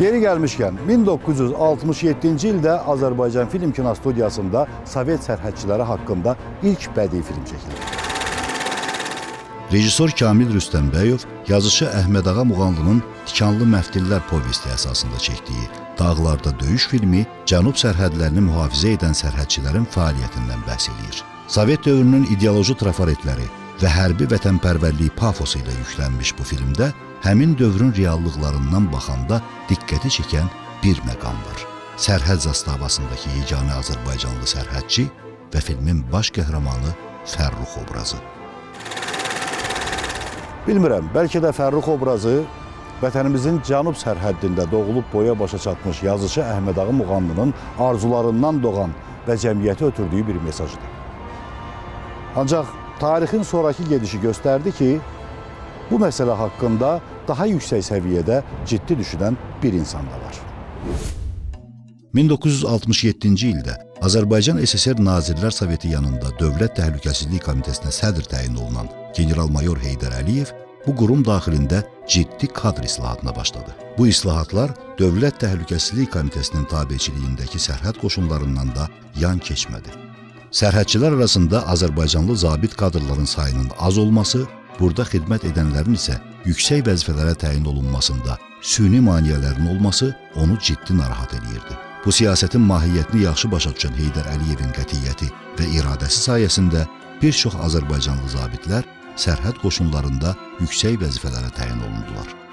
Yeri gəlmişkən, 1967-ci ildə Azərbaycan Film Kinostudiyasında Sovet sərhədçiləri haqqında ilk bədii film çəkilib. Rejissor Kamil Rüstəmbəyov yazıçı Əhməd Ağa Muğanlının Tikanlı Məftillər povesti əsasında çəkdiyi Dağlarda Döyüş filmi cənub sərhədlərini mühafizə edən sərhədçilərin fəaliyyətindən bəhs eləyir. Sovet dövrünün ideoloji trafaretləri və hərbi vətənpərvərlik pafosu ilə yüklənmiş bu filmdə həmin dövrün reallıqlarından baxanda diqqəti çəkən bir məqam var. Sərhəd zastavasındakı yeganə azərbaycanlı sərhədçi və filmin baş qəhrəmanı Fərrux obrazı. Bilmirəm, bəlkə də Fərrux obrazı vətənimizin cənub sərhəddində doğulub boya başa çatmış yazıçı Əhməd Ağa Muğanlının arzularından doğan və cəmiyyətə ötürdüyü bir mesajdır. Ancaq tarixin sonrakı gedişi göstərdi ki, bu məsələ haqqında daha yüksək səviyyədə ciddi düşünən bir insan da var. 1967-ci ildə Azərbaycan SSR Nazirlər Soveti yanında Dövlət Təhlükəsizlik Komitəsinə sədr təyin olunan general-mayor Heydər Əliyev bu qurum daxilində ciddi kadr islahatına başladı. Bu islahatlar Dövlət Təhlükəsizlik Komitəsinin tabeçiliyindəki sərhəd qoşunlarından da yan keçmədi. Sərhədçilər arasında azərbaycanlı zabit kadrların sayının az olması, burada xidmət edənlərin isə yüksək vəzifələrə təyin olunmasında süni maneələrin olması onu ciddi narahat eləyirdi. Bu siyasətin mahiyyətini yaxşı başa düşən Heydər Əliyevin qətiyyəti və iradəsi sayəsində bir çox azərbaycanlı zabitlər sərhəd qoşunlarında yüksək vəzifələrə təyin olundular.